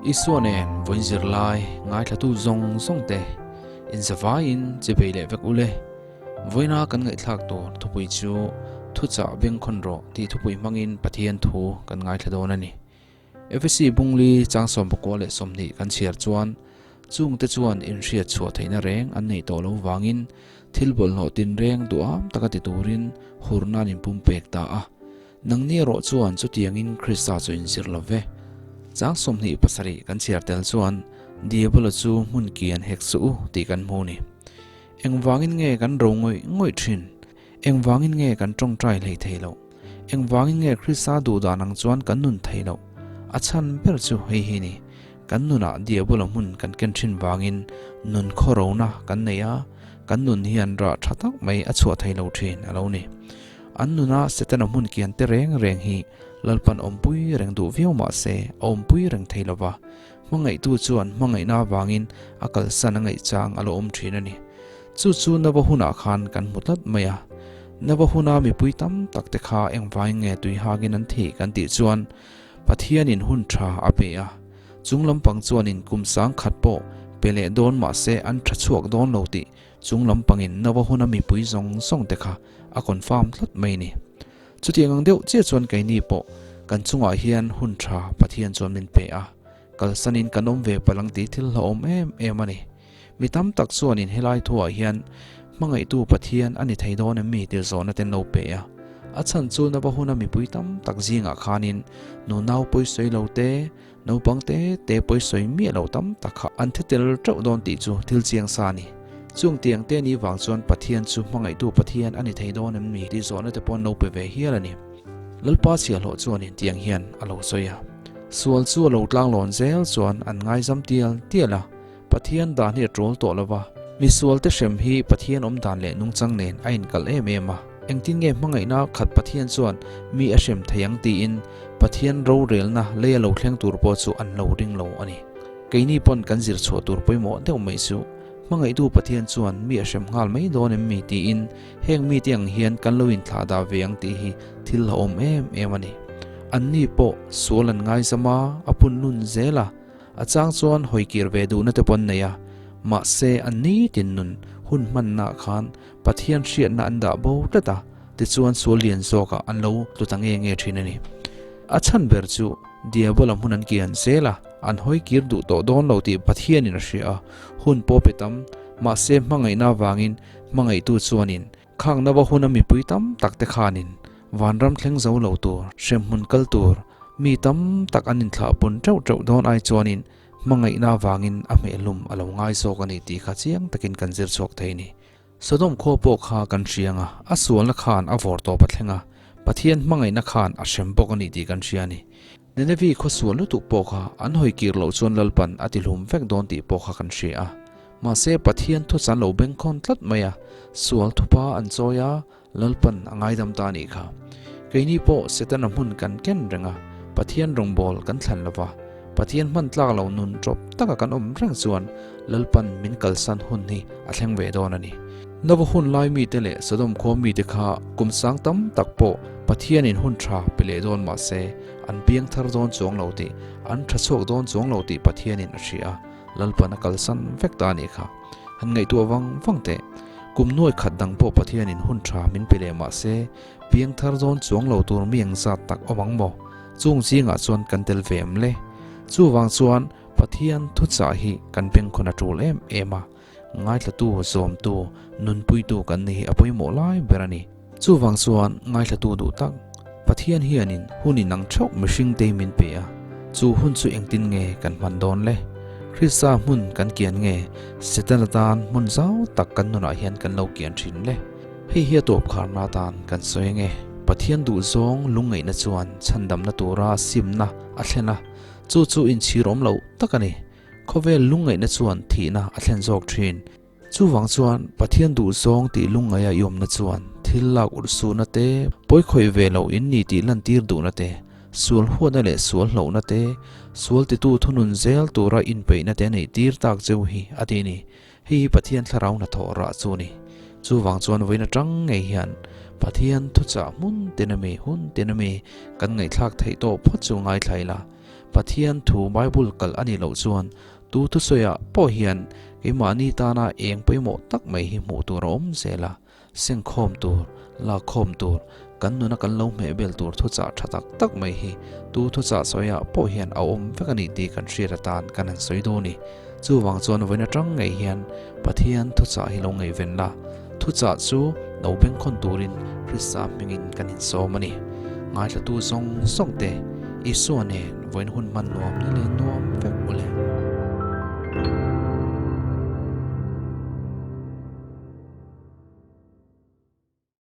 Isua nen vawiin zirlai ngaithlatu zawng zawng te inzavaiin chibei leh vek ule. Vawiina kan ngaihthlak tur thupui chu Thuchah Bengkhawn Rawh tih thupui hmangin Pathian thu kan ngaithla dawn a ni. Efesi bungli chang 19 leh 20 kan chhiar chuan chungte chuan inhriat chhuah theihna reng an neih tawh lo vangin thil bawlhhlawh tinreng duham taka ti turin hurna an inpumpek ta a. Nangni erawh chuan chutiangin Krista chu inzir lo ve. Chang 27 kan chhiar tel chuan Diabola chu hmun kian hek suh u tih kan hmu ni. Engvangin nge kan ro ngawih ngawih thin? Engvangin nge kan tawngtai hlei thei loh? Engvangin nge Krista duhdan ang chuan kan nun thei loh? A chhan ber chu hei hi ni, kan nunah Diabola hmun kan ken thin vangin nun khawrona kan nei a, kan nun hian rah tha tak mai a chhuah thei lo thin a lo ni. An nuna Setana hmun kian te reng reng hi Lalpan awmpui reng duh viau mah se a awmpui reng thei lo va, hmangaihtu chuan hmangaihna avangin a kalsan a ngaih chang a lo awm thin a ni. Chu chu Nova hunah khan kan hmu tlat mai a. Nova huna mipui tam tak te kha engvangin nge tui hakin an thih kan tih chuan Pathianin hun tha a pe a, chung lampang chuanin kum sang khat pawh pe leh dawn mah se an tha chhuak dawn lo tih chung lampangin Nova huna mipui zawng zawng te kha a confirm tlat mai ni. Chutiang ang deuh chiah chuan keini pawh kan chungah hian hun tha Pathian chuan min pe a, kalsanin kan awm ve palh ang tih thil hlauhawm em em a ni. Mi tam tak chuanin helai thuah hian hmangaihtu Pathian a ni thei dawn em mi tih zawhna ten lo pe a. A chhan chu nava huna mipui tam tak zingah khanin nunau pawisawi lo te, naupang te te pawisawi miah lo tam tak kha an thi tel teuh dawn tih chu thil chiang sa a ni. Chung tiang te ni vang chuan Pathian chu hmangaihtu Pathian a ni thei dawn em ni tih zawhna te pawh an lo pe ve hial a ni. Lalpa chhiahhlawh chuanin tiang hian a lo sawi a. Sual chu a lo tlanglawn zel chuan an ngaizam tial tial a. Pathian dan hi a tul tawh lo va, misualte hrem hi Pathian awm dan leh nungchang nen a inkal em em a. Engtin nge hmangaihna khat Pathian chuan mi a hrem thei ang tiin Pathian rorelna lei a lo thleng tur pawh chu an lo ring lo a ni. Keini pawn kan zir chhuah tur pawimawh deuh mai chu hmangaihtu Pathian chuan mi a hrem nghal mai dawn em mi tiin heng mite ang hian kan lo inthlah dah ve ang tih hi thil a awm em em a ni. Anni pawh sual an ngaizam a, a pun nun zel a. A chang chuan hawi kir ve duhna te pawh an nei a, mahse an nitin nun hun hmannaah khan Pathian hriatna an dah bo tlat a, tichuan sual lian zawkah an lo tlu ta nge nge thin a ni. A chhan ber chu Diabola hmun an kian zel a, an hawi kir duh tawh dawn lo tih Pathianin a hria a, hun pawh pe tam, mahse hmangaihna avangin hmangaihtu chuanin Khang nova huna mipui tam tak te khanin vanram thleng zo lo tur, hremhmun kal tur, mi tam tak an inthlah pun teuh teuh dawn ai chuanin hmangaihna avangin a hmehhlum a lo ngai zawk a ni tih kha chiang takin kan zir chhuak thei a ni. Sodom khua pawh kha kan hriang a, a sualna khan a vawr tawp a thleng a, Pathian hmangaihna khan a hrem bawk a ni tih kan hria a ni. Ninevi khaw sual lutuk pawh kha an hawi kir loh chuan Lalpan a tihlum vek dawn tih pawh kha kan hria a. Mahse Pathian thu chan lo bengkhawn tlat mai a, sual thupa an chawi a, Lalpan a ngaidam ta a nih kha. Keini pawh Setana hmun kan ken reng a, Pathian rawngbâwl kan thlan lo va, Pathian hman tlâk lo nun ṭawp taka kan awm reng chuan Lalpan min kalsan hun hi a thleng ve dawn a ni. Nova hun lai mite leh Sodom khua mite kha kum sang tam tak pawh Pathianin hun tha pe leh dawn mah se, an piang thar dawn chuang lo tih, an tha chhuak dawn chuang lo tih Pathianin a hria a, Lalpan a kalsan vek ta a nih kha. Han ngaihtuah vang vang teh. Kum nuai khat dang pawh Pathianin hun tha min pe leh mah se, piang thar dawn chuang lo tur mi eng zat tak awm ang maw? Chung zingah chuan kan tel ve em le? Chuvang chuan Pathian thuchah hi kan bengkhawn a tul em em a. Ngaithlatu, zawmtu, nunpuitu kan ni hi a pawimawh lai ber a ni. Chuvang chuan ngaithlatu duh tak, Pathian hianin hun inang theuh mihring te min pe a, chu hun chu engtin nge kan hman dawn le? Krista hmun kan kian nge Setana tan hmun zau tak kan nunah hian kan lo kian thin le? Hei hi a tawp kharna atan kan sawi ange. Pathian duhzawng lungngaihna chuan chhandamna tura simna a thlen a, chu chu inchhir awm loh tak a ni. Khawvel lungngaihna chuan thihna a thlen zawk thin. Chuvang chuan Pathian duhzawng tih lungngaih a i awmna chuan thil lak ulh suhna te, pawi khawih ve loh in ni tih lantir duhna te, sual huatna leh sual hlauhna te, sual titu thunun zel tura inpeihna te neih tir tak cheu hi a ti ni. Hei hi Pathian thlarau hnathawh rah chu a ni. Chuvang chuan vawiin atang ngei hian Pathian thuchah hmun tin ami, hun tin ami kan ngaihthlak theih tawh phawt chu ngaithla ila. Pathian thu Bible kalh a nih loh chuan tu thusawiah pawh hian keimahni tana eng pawimawh tak mai hi hmuh tur a awm zel a, sengkhawm tur, lakkhawm tur, kan nuna kan lo hmeh bel tur thuchah tha tak tak mai hi tu thuchah sawiah pawh hian a awm vek a ni tih kan hriat atan kan han sawi dawn a ni. Chuvang chuan vawiin atang ngei hian Pathian thuchah hi lo ngaihven la, thuchah chu lo bengkhawn turin Krista hmingin kan insawm a ni. Ngaithlatu zawng zawng te, Isua nen vawiin hun hman nuam ni leh nuam